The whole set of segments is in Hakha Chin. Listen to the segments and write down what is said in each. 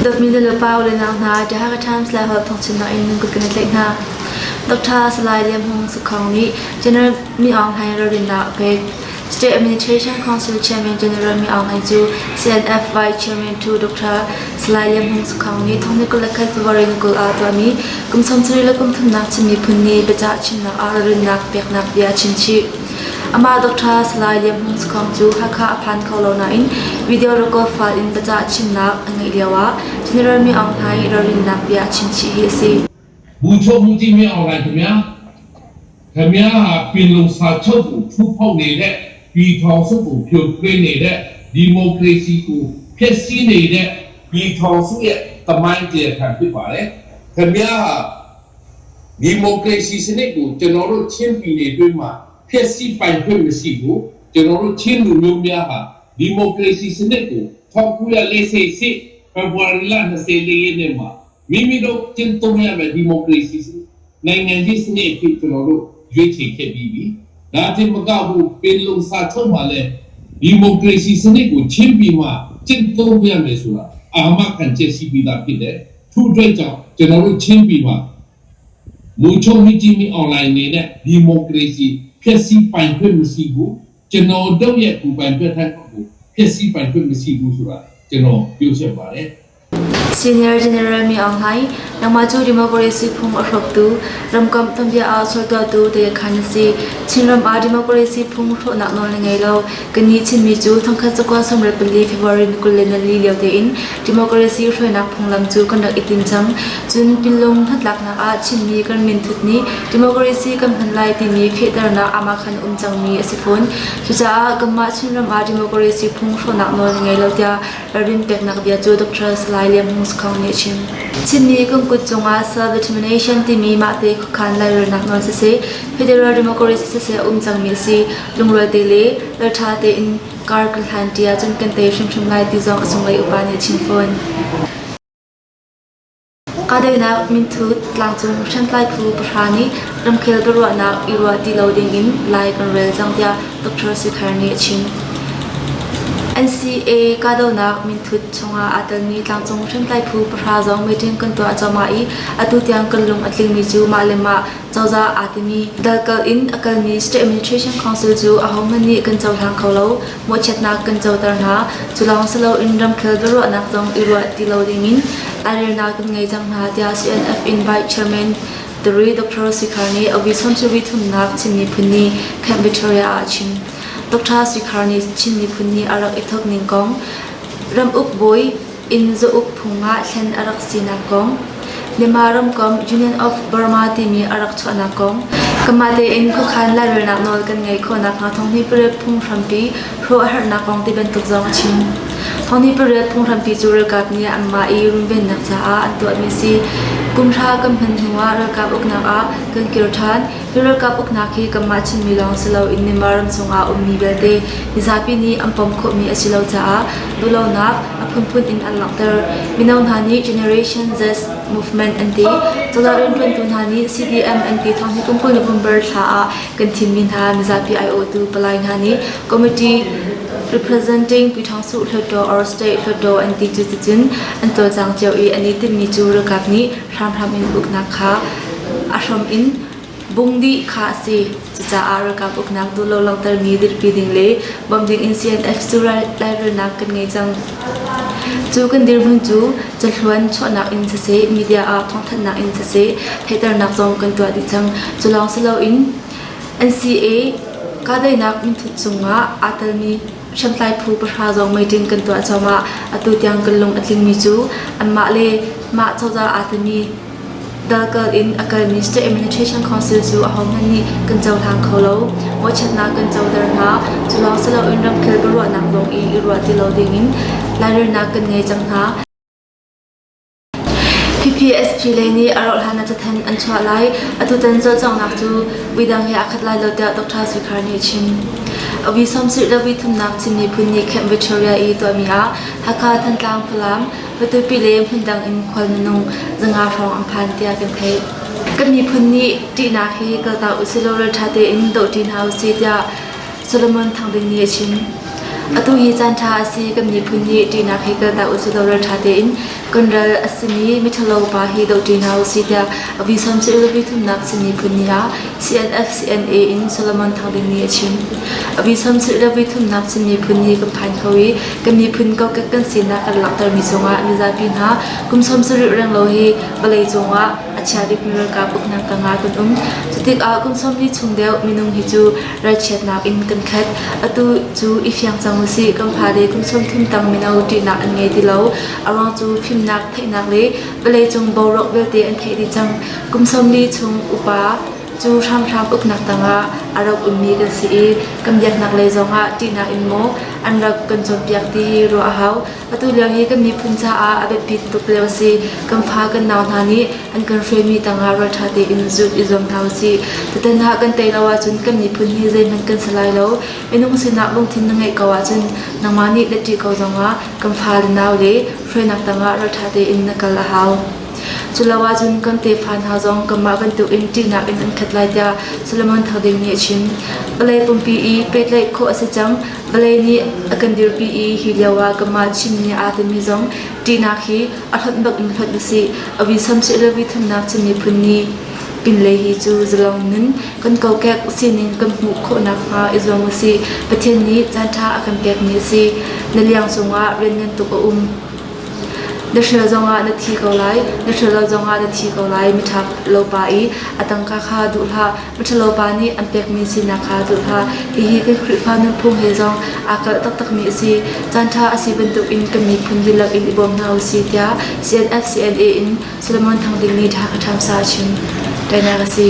Dawtmi nulepa u le nau hna, The Hakha Times Laiholh thawngchimnak in nan kut kan i tlaih hna. Dr. Salai Lian Hmung Sukhong nih General Min Aung Hlaing ralrinnak a pek. State Administration Council Chairman General Min Aung Hlaing cu CNF Vice Chairman to Dr. Salai Lian Hmung Sukhong nih thong 21 February 20 ah tuahmi kum 30 le kum thumnak Chin miphun nih biacah chimnak ah ralrinnak peknak bia a chim chih. Amah Dr. Salai Lian Hmung Sakhong cu Hakha a phan kho lo nain video record file in biacah chimnak a ngeih lioah General Min Aung Hlaing ralrinnak bia a chim chih hi a si. ဗိုလ်ချုပ်မှူးကြီးမင်းအောင်လှိုင်ခင်ဗျာခင်ဗျာဟာပင်လုံစာချုပ်ကိုချိုးဖောက်နေတဲ့ပြည်ထောင်စုကိုဖြိုခွင်းနေတဲ့ဒီမိုကရေစီကိုဖျက်ဆီးနေတဲ့ပြည်ထောင်စုရဲ့သမိုင်းတရားခံဖြစ်ပါတယ်ခင်ဗျာဟာဒီမိုကရေစီစနစ်ကိုကျွန်တော်တို့ချင်းပြည်နယ်တွင်းမှာဖျက်ဆီးပိုင်ခွင့်မရှိဘူးကျွန်တော်တို့ချင်းလူမျိုးများဟာဒီမိုကရေစီစနစ်ကို1948ဖေဖော်ဝါရီလ24ရက်နေ့မှာမိမိတို့ကျင့်သုံးရမယ့်ဒီမိုကရေစီနိုင်ငံကြီးစနစ်အဖြစ်ကျွန်တော်တို့ရွေးချယ်ခဲ့ပြီးပြီ။ဒါတင်မကဘူးပင်လုံစာချုပ်မှာလည်းဒီမိုကရေစီစနစ်ကိုချင်းပြည်မှာကျင့်သုံးရမယ်ဆိုတာအာမခံချက်ရှိပြီးသားဖြစ်တယ်။ထို့အတွက်ကြောင့်ကျွန်တော်တို့ချင်းပြည်မှာ မူချုပ်မိကြီးမီအွန်လိုင်းနေနဲ့ဒီမိုကရေစီဖျက်ဆီးပိုင်ခွင့်မရှိဘူးကျွန်တော်တို့ရဲ့ကိုယ်ပိုင်ပြဋ္ဌာန်းခွင့်ကိုဖျက်ဆီးပိုင်ခွင့်မရှိဘူးဆိုတာကျွန်တော်ပြောချက်ပါတယ် Senior General Min Aung Hlaing, nangmah cu democracy phung a hrawktu, ramkomh tuanbia ah sualtuahtu tayakhan na si. Chinram ah democracy phung hrawhnak nawl na ngei lo. Kannih Chinmi cu 1994 February 24 lio tein democracy hruainak phunglam cu kan rak i tin cang. Cun Pinlung hnatlaknak ah Chinmi kan minthut nih democracy kan hman lai timi fehternak amakhan um cangmi a si fawn. Cucaah kanmah Chinram ah democracy phung hrawhnak nawl na ngei lo tiah ralrin peknak bia cu Dr. Salai Lian Hmung Sakhong nih a chim. Chinmi kan kut cungah self-determination timi mahte khuakhan lairelnak nawl siseh, federal democracy siseh a um cangmi a si. Lungrual te le ralṭha tein kar kan hlan ṭi ahcun kan tei hrimhrim lai ti zong a cunglei upa nih a chim fawn. Kahdohnak minthut tlangcung hriamtlai phu pahra nih ramkhel biaruahnak i ruah ti lo dingin lai kan rel cang tiah Dr. Sui Khar nih a chim. NCA kahdohnak minthut chungah aa telmi tlangcung hriamtlai phu pahra zong meeting kan tuah cuahmah i atu tiang kan lung a tlingmi cu mah le mah cozah aa timi dalkal in a kalmi State Administration Council cu ahohmanh nih kan cohlang kho lo, mawhchiatnak kan coter hna. Cu lawng si loin ramkhel biaruahnak zong i ruah ti lo dingin lairelnak kan ngei cang hna tiah CNF in Vice Chairman Turi Dr. Sui Khar nih a sawmsarih thumnak Chin Miphun Ni Camp Victoria ah a chim. Dr. Sui Khar nih Chin Miphun Ni a rak i thawk ning kong, ramuk bawi inn zauk phung ah thlen a rak sinak kong, Myanmar ramkomh Union of Burma timi a rak chuahnak kong, kanmah tein khuakhan lairelnak nawl kan ngeih khawh nakhnga thonghnih pariat phunghrampi hrawh a herhnak kong ti bantuk zong a chim. Thonghnih pariat phunghrampi cu ralkap nih anmah i runvennak caah an tuahmi a si. Kum hra kan hman hnuah ralkap uknak ah kan kir ṭhan. Hi ralkap uknak hi kanmah Chinmi lawng si loin Myanmar ram chungah a ummi vialte mizapi nih an pom khawhmi a si lo caah duhlonak a phunphun in an langhter. Mino hna nih Generation Z movement an ti. Cozah rianṭuantu hna nih CDM an ti thawng hi kum 20 November thla ah kan thimmi hna mizapi aiawhtu palai hna nih committee representing Pyithawngsuh Hluttaw or State Hluttaw an ti cu ticun an cawlcang cio i an i timhmi cu ralkap nih hramhram in uknak kha a hram in bung dih kha a si. Cucaah ralkap uknak duhlo langhtermi dirpi ding le bawmh ding in CNF cu lairelnak kan ngei cang. Cu kan dirhmun cu cathluan chuahnak in siseh, media ah thawngthanhnak in siseh, theihternak zong kan tuah dih cang. Cu lawng si loin NCA kahdaihnak minthut cungah aa telmi hriamtlai phu pahra zong meeting kan tuah cuahmah. Atu tiang kan lung a tlingmi cu anmah le mah cozah aa timi Dalkal in a kalmi State Administration Council cu ahohmanh nih kan cohlang kho lo. Mawhchiatnak kan coter hna. Cu lawng si loin ramkhel biaruahnak zong i i ruah ti lo dingin lairelnak kan ngei cang hna. PPSP lei nih a rauh hlan ah cathanh an chuah lai. Atutan cawlcanghnak cu vuidang he aa khat lai lo tiah Dr. Sui Khar nih a chim. A vi sawmsarih le vi thumnak Chin miphun nih Camp Victoria i tuahmi ah Hakha, Thantlang, Falam, Matupi le hmundang in khual minung 500 hrawng an phan tiah kan theih. Kan miphun nih ṭihnak hi kaltak usilaw ralṭha tein dohṭi hna usih tiah Solomon Thangding nih a chim. Atu hi caanṭha a si, kan miphun nih ṭihnak he kaltak usih law ralṭha tein kan ral a simi miṭhalo pa hi dohṭi hna usih tiah a vi sawmsarih le vi thumnak Chin Miphun Ni ah CNF-CNA in Solomon Thang Ding nih a chim. A vi sawmsarih le vi thumnak Chin Miphun Ni kan phan kho i kan miphun kokek kan sinak kan langhtermi cungah mizapi hna kum 70 renglo hi vawlei cungah a chia bikmi ralkap uknak tangah kan um. Cutikah kum 40 chung deuh minung hi cu ralchiatnak in kan khat. Atu cu i fiang cang usih, kan fale kum 30 tang mino ṭihnak an ngei ti lo. A ruang cu fimnak, theihnak le vawleicung boruak vialte an theih dih cang. Kum 40 chung upa cu hramhram uknak tangah a rak ummi kan si i kan biaknak lei zongah ṭihnak in maw an rak kan cawnpiak ti hi ruah a hau. Atu lio hi kan miphun caah a biapit tuk lio a si. Kan fa kan nau hna nih an kan hruaimi tangah ralṭha tein zulh i zuam hna usih. Tutan ah kan tei lo ahcun kan miphun hi zeihmanh kan si lai lo. Minung sinak lungthin na ngeih ko ahcun nangmah nih na ṭih ko zongah kan fa le nau le hruainak tangah ralṭha tein na kal a hau. Culo ahcun kan tefa hna zong kanmah bantukin ṭihnak in an khat lai tiah Solomon Thangding nih a chim. Vawlei pumpi i pehtlaih khawh a si cang. Vawlei nih a kan dirpi i hi lio ah kanmah Chinmi aa timi zong ṭihnak hi a hlonh bak in hlonh a si. A vi samsih le vi thumnak Chin miphun nih pinlei hi cu zalong nun kan kokek sining kan hmuh khawh nakhnga i zuam usih. Pathian nih caanṭha a kan pekmi a si. Na liang cungah rian ngan tuk a um. Na hrial zongah na thi ko lai, na hrial lo zongah na thi ko lai. Miṭha lo pa i a tangka kha duh hlah, miṭhalo pa nih an pekmi sinak kha duh hlah. Hihi kan Khrihfa nunphung he zong aa kalh taktakmi a si. Caanṭha a si bantukin kan miphun dihlak in i bawm hna u sih tiah CNF-CNA in Solomon Thang Ding nih ṭha ka ṭhamsa a chim. Tainak a si.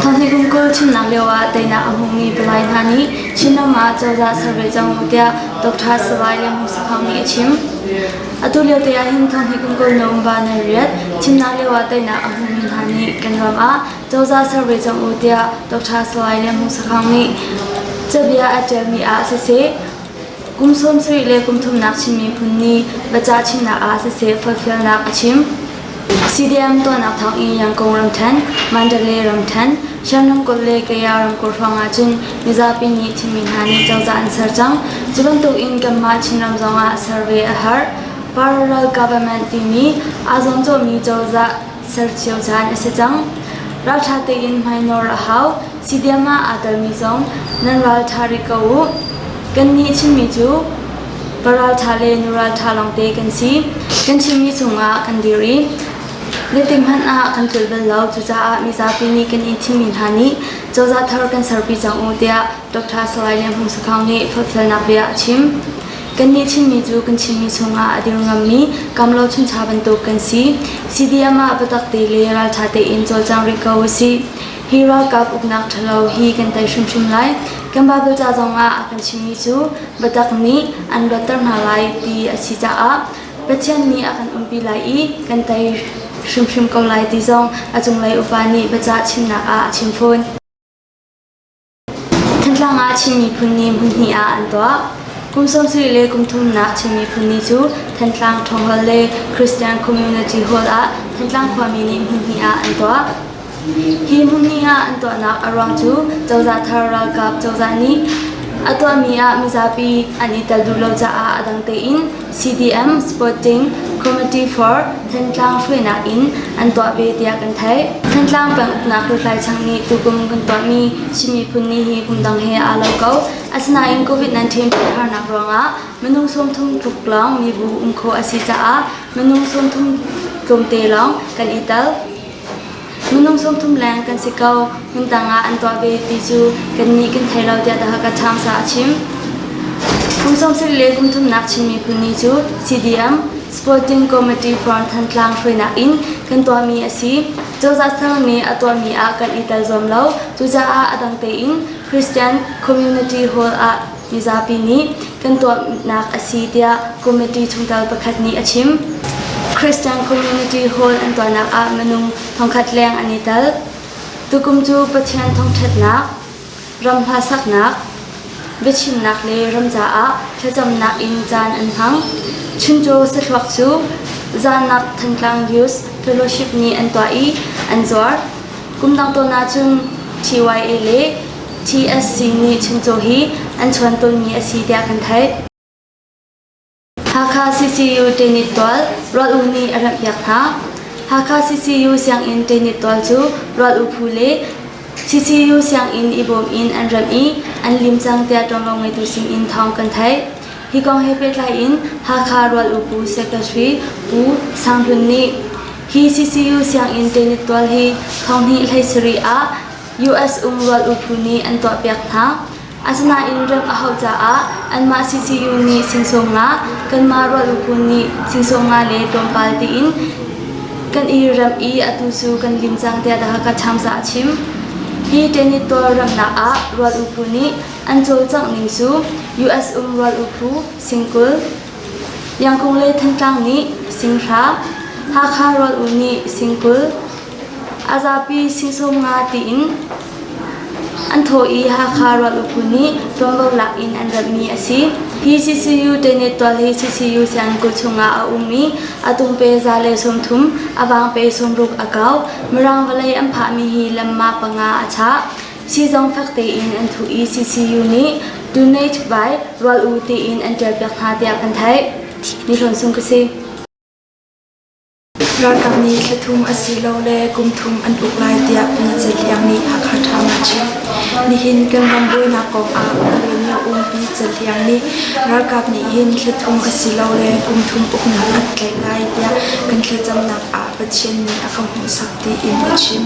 Thawngthei kumkul chimnak lioah teinak a hmumi palai hna nih Chinram ah cozah ser ve cang u tiah Dr. Salai Lian Hmung Sakhong nih a chim. Atu lio te ahhin thawngthei kumkul November ni riat thimnak lioah teinak a hmumi hna nih kan ram ah cozah ser ve cang u tiah Dr. Salai Lian Hmung Sakhong nih cabia a ṭialmi ah siseh, kum 70 le kum thumnak Chin miphun nih biacah chimnak ah siseh forhfialnak a chim. CDM tuahnak thawng in Yangon ramṭhen, Mandalay ramṭhen, Shan ramkulh le Kaya ramkulh hrawng ahcun mizapi nih thimmi hna nih cozah an ser cang. Cu bantuk in kanmah Chinram zong ah ser ve a herh. Parallel government timi aa zuamcawhmi cozah ser cio caan a si cang. Ralṭha tein hmainawr a hau. CDM ah aa telmi zong nan ralṭha rih ko u. Kannih Chinmi cu paralṭha le nuralṭha lawngte kan si. Kan chimmi cungah kan dir i zeitik hmanh ah kan tlul bal lo. Cucaah mizapi nih kan in thimmi hna nih cozah thar kan serpi cang u tiah Dr. Salai Lian Hmung Sakhong nih forhfialnak bia a chim. Kannih Chinmi cu kan chimmi chungah a dir ngammi kamlo chuncha bantuk kan si. CDM ah biatak te le ralṭha tein cawlcang rih ko usih. Hi ralkap uknak ṭhalo hi kan tei hrimhrim lai. Kan Baibal ca zongah a kan chimmi cu biatak nih an luatter hna lai ti a si caah Pathian nih a kan umpi lai i kan tei hrimhrim ko lai ti zong a cunglei upa nih biacah chimnak ah a chim fawn. Thantlang ah Chin Miphun Ni hmunhnih ah an tuah. Kum 70 le kum thumnak Chin Miphun Ni cu Thantlang Ṭhawng Hall le Christian Community Hall ah Thantlang khuami nih hmunhnih ah an tuah. Hi hmunhnih ah an tuahnak a ruang cu cozah thar ralkap cozah nih a tuahmi ah mizapi an i tel duh lo caah a dang tein CDM Sporting Committee for Thantlang hruainak in an tuah ve tiah kan theih. Thantlang peng uknak lutlai chang nih tukum kan tuahmi Chin miphun ni hi kum dang he aa lo ko. Asinain COVID-19 harnak ruangah minung 30 tluk lawng mibu um khawh a si caah minung 30 tlawmte lawng kan i tel. Minung 30 leng kan si ko. Hmun dang ah an tuah ve ti cu kannih kan thei lo tiah The Hakha Times ah a chim. Kum 70 le kum thumnak Chin miphun ni cu CDM Sporting Committee for Thantlang hruainak in kan tuahmi a si. Cozah thar nih a tuahmi ah kan i tel zuam lo. Cucaah a dang tein Christian Community Hall ah mizapi nih kan tuahnak a si tiah committee chungtel pakhat nih a chim. Christian Community Hall an tuahnak ah minung thongkhat leng an i tel. Tukum cu Pathian thawngṭhatnak, ram hla saknak, biachimnak le ram caah thlacamnak in caan an hmang. Chuncaw sathluak cu Zanak Thantlang Youth Fellowship nih an tuah i an zuar. Kum dang tawn ahcun TYA le TSC nih chuncaw hi an. an chuan tawnmi a si tiah kan theih. Hakha CCU Ṭenit tual Rual U nih a remhpiak hna. Hakha CCU sianginn ṭenit tual cu Rual U phu le CCU sianginn i bawm in an remh i an lim cang tiah ṭuanvo ngeitu sinin thawng kan theih. Hi kong he pehtlai in Hakha Rual U Pu Secretary Pu Sang Hlun nih hi CCU sianginn ṭenit tual hi thonghnih 17 ah US um Rual U phu nih an tuahpiak hna. Asinain remh a hauh caah anmah CCU nih singsawm nga, kanmah Rual U phu nih singsawm nga le tlawmpal tiin kan i remh i atu cu kan lim cang tiah The Hakha Times ah a chim. Hi tennis tawlremnak ah Rual U phu nih an cawlcangh ning cu US um Rual U phu singkul, Yangkung le Thantlang nih singhra, Hakha Rual U nih singkul, a zapi singsawm nga tiin An thawh i Hakha Rual Up nih ṭuanvo lak in an ratmi a si. Hi CCU Tenet tual hi CCU sianginn chungah a um i a tung pe 130, a vang pe 60 a kau. Mirang vawlei an phahmi hi lamma panga a chah. Siizong fek tein an thuh i CCU nih Donate by Rual U tiin an ṭialpiak hna tiah kan theih. Ni Hlawn Sung ka si. Ralkap nih thla thum asilole kum thum an uk lai tiah Pi Ca Hliang nih Hakha Town a chim. Nihin kan ram buainak kong ah Kalaymyo um Pi Ca Hliang nih ralkap nih hin thla thum asilole kum thum uknak an tlaih lai tiah kan thlacamnak ah Pathian nih a ka hmuhsak tiin a chim.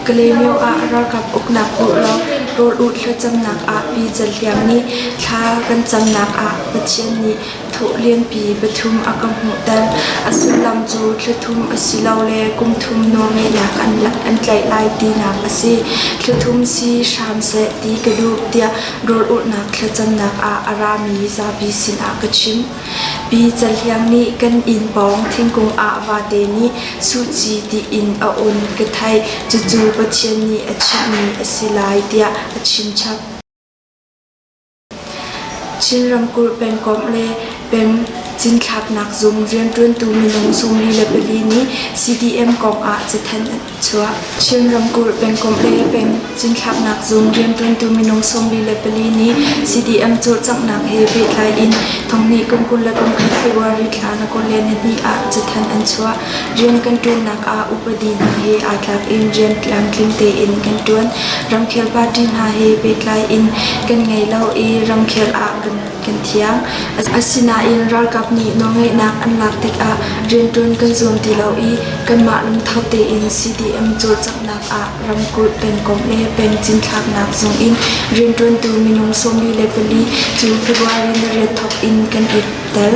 Kalaymyo ah ralkap uknak duh lo rawl-ulh thlacamnak ah Pi Ca Hliang nih thla kan camnak ah Pathian nih Thawh lianpi pathum a ka hmuhter. A sullam cu thla thum asilole kum thum nawlngeihnak an tlaih lai tinak a si. Thla thum si hram seh ti ka duh tiah rawl-ulhnak thlacamnak ah a rami zapi sinah ka chim. Pi Cal Hliang nih kan inn pawng thingkung ah vate nih suhci tiin a un ka theih. Cucu Pathian nih a chimhmi a si lai tiah a chim chap. Chin ramkulh pengkomh le peng cinthlaknak zung rianṭuantu minung 44 nih CDM kong ah cathanh an chuah. Chin ramkulh pengkomh le peng cinthlaknak zung rianṭuantu minung 44 nih CDM cawlcanghnak he pehtlai in thonghnih kum 21 February thla na 22 ah cathanh an chuah. Rian kan ṭuannak ah upadi hna he aa tlak in rian tlamtling tein kan ṭuan. Ramkhel party hna he pehtlai in kan ngei lo i ramkhel ah kan thiang. Asinain ralkap nih nawlngeihnak an lak tikah rianṭuan kan zuam ti lo i kanmah lungtho tein CDM cawlcanghnak ah ramkulh, pengkomh le peng cinthlaknak zung in rianṭuantu minung 44 cu February ni riat thawk in kan i tel.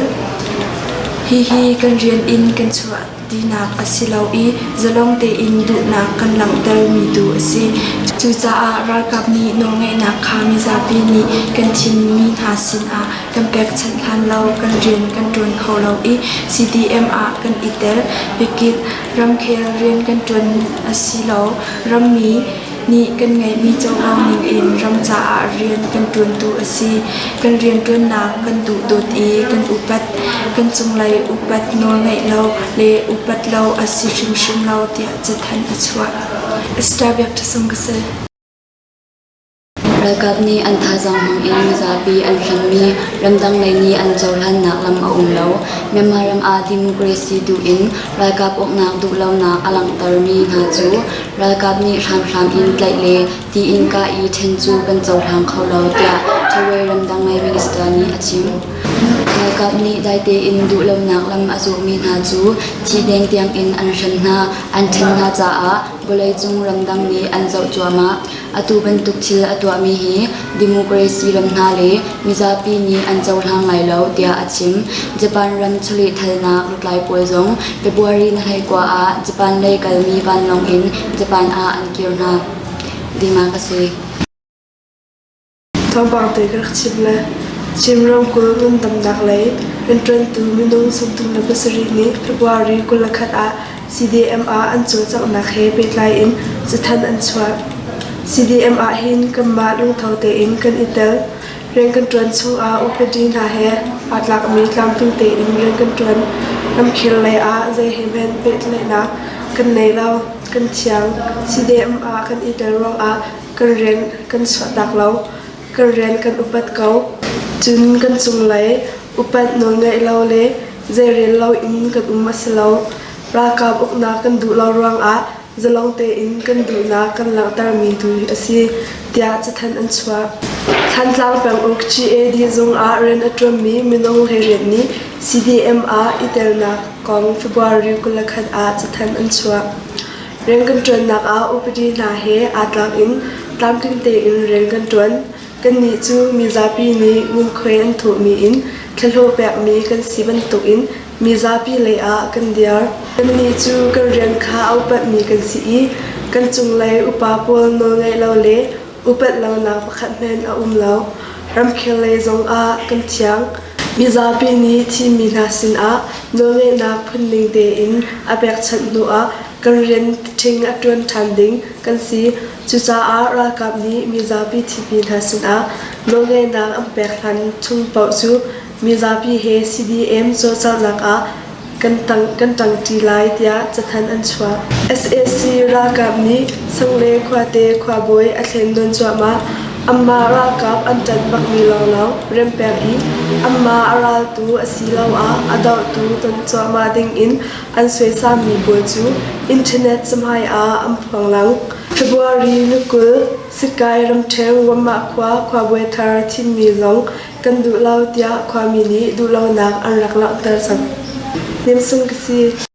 Hihi kan rian in kan chuah tinak a si lo i zalong tein duhnak kan langhtermi tu a si. Cucaah ralkap nih nawlngeihnak kha mizapi nih kan thimmi hna sinah kan pekchanh hlan lo kan rian kan ṭuan kho lo i CDM ah kan i tel. Biakit ramkhel rian kan ṭuan a si lo. Rammi nih kan ngeihmi covo ningin ram caah rian kan ṭuantu a si. Kan rianṭuannak kan duhdawt i kan upat. Kan cunglei upat nawlngeih lo le upat lo a si hrimhrim lo tiah cathanh a chuah. Esther Biakṭhasung ka si. Ralkap nih an thazaang hmang in mizapi an hremmi ramdang lei nih an cohlannak lam a um lo. Myanmar ram ah democracy duh in ralkap uknak duhlonak a langhtermi hna cu ralkap nih hramhram in tlaih le ti in kah i ṭhen cu kan cohlang kho lo tiah Thawei ramdang lei minister nih a chim. Ralkap nih dai tein duhlonak lam a zawhmi hna cu thi deng tiangin an hrem hna, an ṭhen hna caah vawleicung ramdang nih an zoh cuahmah. Atu bantuk thil a tuahmi hi democracy ram hna le mizapi nih an cohlang lai lo tiah a chim. Japan ram chawlehthalnak lutlai pawl zong February ni 29 ah Japan lei kalmi vanlawng in Japan ah an kir hna. Dima ka si. Thawngpang te ka rak chim le Chin ramkulh ngandamnak lei rianṭuantu minung 37 nih February 21 ah CDM ah an cawlcanghnak he pehtlai in cathanh an chuah. CDM ah hin kanmah lungtho tein kan i tel. Rian kan ṭuan chungah upadi hna he aa tlakmi tlamtling tein rian kan ṭuan. Ramkhel lei ah zei he hmanh pehtlaihnak kan nei lo, kan thiang. CDM ah kan i tel ruangah kan rian kan chuahtak lo. kan rian kan upat ko. Cun kan cunglei upat nawlngeih lo le zeirel loin kan um a si lo. Ralkap uknak kan duh lo ruangah zalong tein kan duhnak kan langhtermi tu a si, tiah cathanh an chuah. Thantlang penguk GAD zung ah rian a ṭuanmi minung hleiriat nih CDM ah i telnak kong February 21 ah cathanh an chuah. Rian kan ṭuannak ah upadi hna he aa tlak in tlamtling tein rian kan ṭuan. Kannih cu mizapi nih ngunkhuai an thawhmi in thlahlawh pekmi kan si bantukin mizapi lei ah kan dir. Kannih cu kan rian kha a upatmi kan si i kan cunglei upa pawl nawlngaih lo le upat lonak pakhat hmanh a um lo. Ramkhel lei zongah kan thiang. Mizapi nih thimmi hna sinah nawlngeihnak phunning tein a pekchanh hnuah kan rian ṭhing a ṭuan ṭhan ding kan si. Cucaah ralkap nih mizapi thimmi hna sinah nawlngeihnak an pek hlan chung paoh cu mizapi he CDM cawlcanghnak ah kan ṭangṭi lai tiah cathanh an chuah. Sac ralkap nih Sangle khuate khuabawi a thlen nawn cuahmah. Anmah ralkap an ṭanh bakmi lawnglawng rempek i anmah a raltu asiloah a dohtu ton cuahmah dingin an suaisammi pawl cu internet cahmai ah an phuang lang. February ni 20, Sikai ramṭhen Wamah khua khuabawi thar thimmi zong kan duh lo tiah khuami nih duhlonak an rak langhter cang. Nimsung ka si.